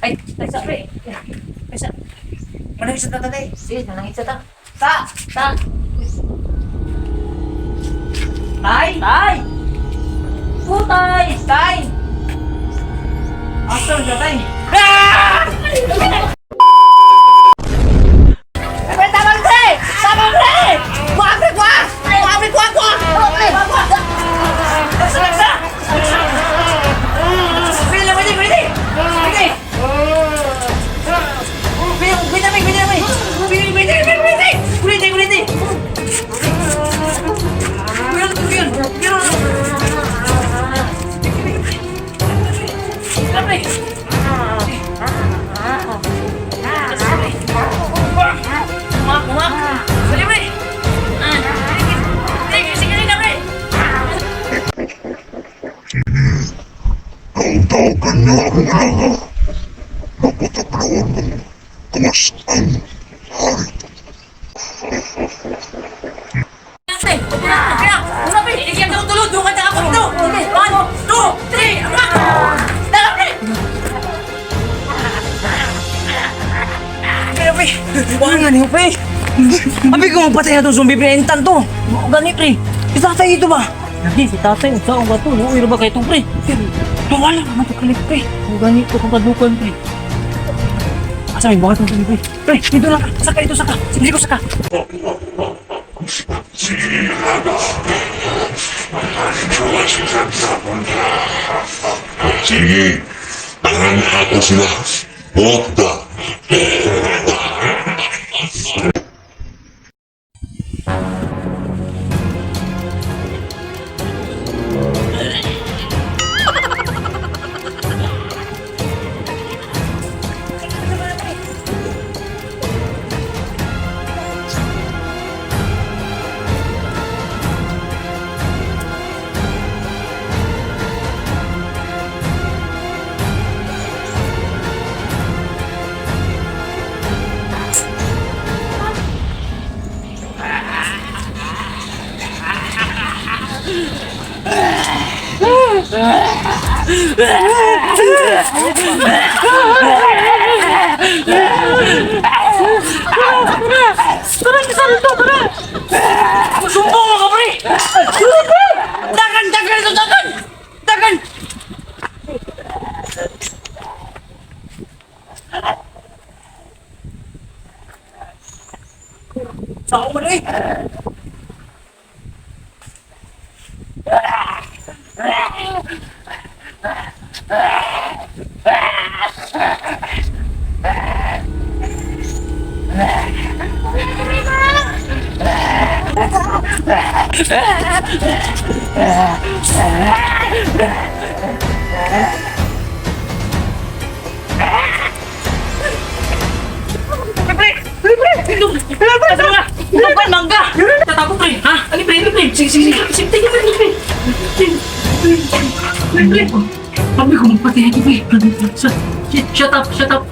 Ay, ay sa pre. Ay sa. Manangis sa tatay. Sige, nanangit sa ta. Sa! Ta! Tay! Tay! Putay! Tay! Asa ang tatay? Ah! Pre, tabang pre! Tabang pre! Kuha pre, kuha! Kuha pre, kuha, kuha! Kuha pre! Kuha! Laksa, laksa! Pwede lang, pwede, pwede! Pwede! Pwede, pwede namin, pwede namin! Pwede, pwede, pwede, pwede! Pwede, pwede! Pwede, pwede, pwede! Pre! Kumak, kumak! Dali, pre! Pre, sige na, pre! Taon-taogan niyo akong alanga. Mapataplaon ng kawas ang hari. Pre, kaya, una, pre, ikiyak ako tulod, doon ka na ako dito! One, two, three, amak! Tara, pre! Pre, pre, wala nga niyo, pre! Abi ko magpatay na itong zombie, pre, intan to! Gani, pre! Si tatay ito ba? Lagi, si tatay, unsa ang bato? Luoy ra ba kay itong pre? Wala naman ito kalit, pre! Ang gani ko kung kadukan, pre. Asa may buhat ng zombie, pre? Pre, dito lang ka! Saka, dito, saka! Sige ko, saka! Sige, tangan ako sila. Bota. Tara, isa rito, tara! Masumbong mo ka, pre! Dagan, dagan ito, dagan! Dagan! Saan mo na eh? Pre, pre! Pre, pre! Pre, pre! Asa mga? Ito mangga! Tatago, pre! Ha? Ali, pre, pre, pre! Sige, sige, sige! Sige, sige, pre, pre! Pre, pre, pre! Sabi ko, magpatay ito, pre! Shut up, shut up!